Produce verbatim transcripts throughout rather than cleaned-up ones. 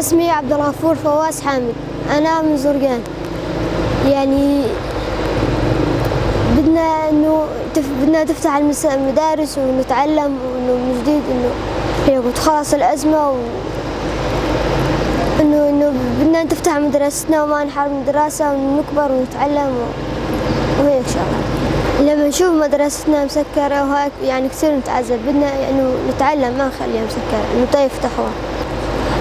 اسمي عبد الغفور فواز حامد، أنا من زرقان. يعني، بدنا إنه تف-، بدنا تفتح المس-، المدارس ونتعلم، وإنه من جديد إنه هيك وتخلص الأزمة و-، إنه، إنه بدنا نفتح مدرستنا وما نحرم الدراسة ونكبر ونتعلم و-، وهيك شغلات. لما نشوف مدرستنا مسكرة وهيك، يعني، كثير نتعذب. بدنا إنه نتعلم، ما نخليها مسكرة، إنه تا يفتحوها.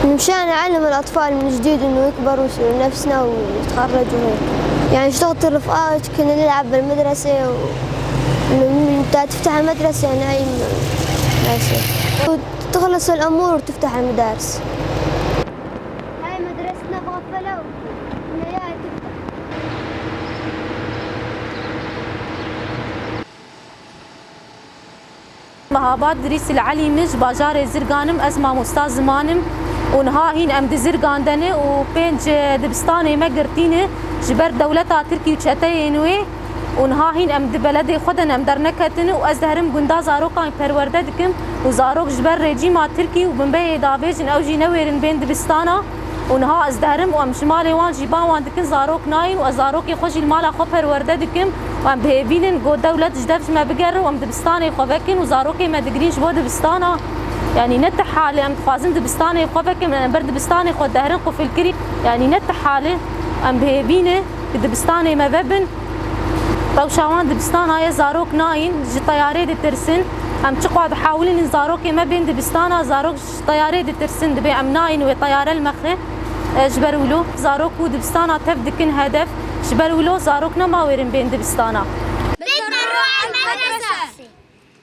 إنه مشان نعلم الأطفال من جديد إنه يكبروا ويصيروا نفسنا ويتخرجوا وهيك. يعني، اشتغلت رفقات، كنا نلعب بالمدرسة و-، إنه من-، تا تفتح المدرسة، يعني، هاي م-، ماشي. وتخلص الأمور وتفتح المدارس. هاي مدرستنا مغفلة وبدنا إياها تفتح. Mehabat Dirîsîl Elî min, ji bajarê Zirgan im, ez mamosta ziman im û niha hîn em di Zirgan de ne û pênc dibistanê me girtî ne ji ber dewleta Tirkî û çeteyên wê. Û niha hîn em di beledê xwe de ne, em derneketin û ez diherim gunda zarokan perwerde dikim û zarok ji ber rejîma Tirkî û binbeyê davêjin, ew jî newêrin bên dibistana. Û niha ez diherim û em ji malê wan jî ba wan dikin, zarok nayên û ez zarokê xwe jî li mala xwe perwerde dikim û em bi hêvî nin ku dewlet ji dev ji me bigere û em dibistanê xwe vekin û zarokê me digirîn ji bo dibistana. Yanî ne ti hal e, em dixwazin dibistanê xwe vekin, em ber dibistanê xwe diherin qufilkirî. Yanî ne ti hal e, em bi hêvî ne. Di dibistanê me vebin. Rewşa wan dibistana ye, zarok nayîn, ji teyarê ditirsin. Em çiqas dihawilin zarokê me bên dibistana, zarok ji teyarê ditirsin, dibê em nayîn wê teyare li me xe. E, ji ber wilo zarok ku dibistana tev dikin hedef, ji ber wilo zarok nema wêrin bên dibistana. Bêjin royal medrese.